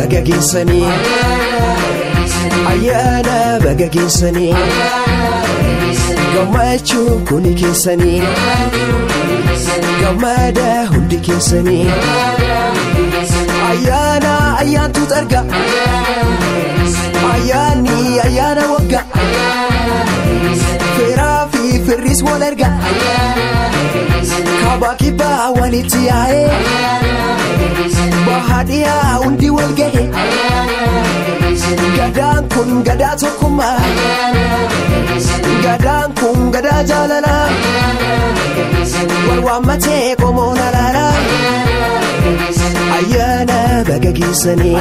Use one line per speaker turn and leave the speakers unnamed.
Baga geessanii, ayyaana baga geessanii, gammachuu kuni keessanii, gammada hundi keessanii. Ayyaana ayyaantu arga, ayyaanni ayyaana wagga, feeraa fi firris wal erga, kaabaa kibbaa walitti yaa'ee, bahaa dhiyaa hundi wal gahe. Gadaan kun gadaa tokkummaa, gadaan kun gadaa jaalalaa, wal waammatee qomoon alaalaa. Ayyaana baga geessanii.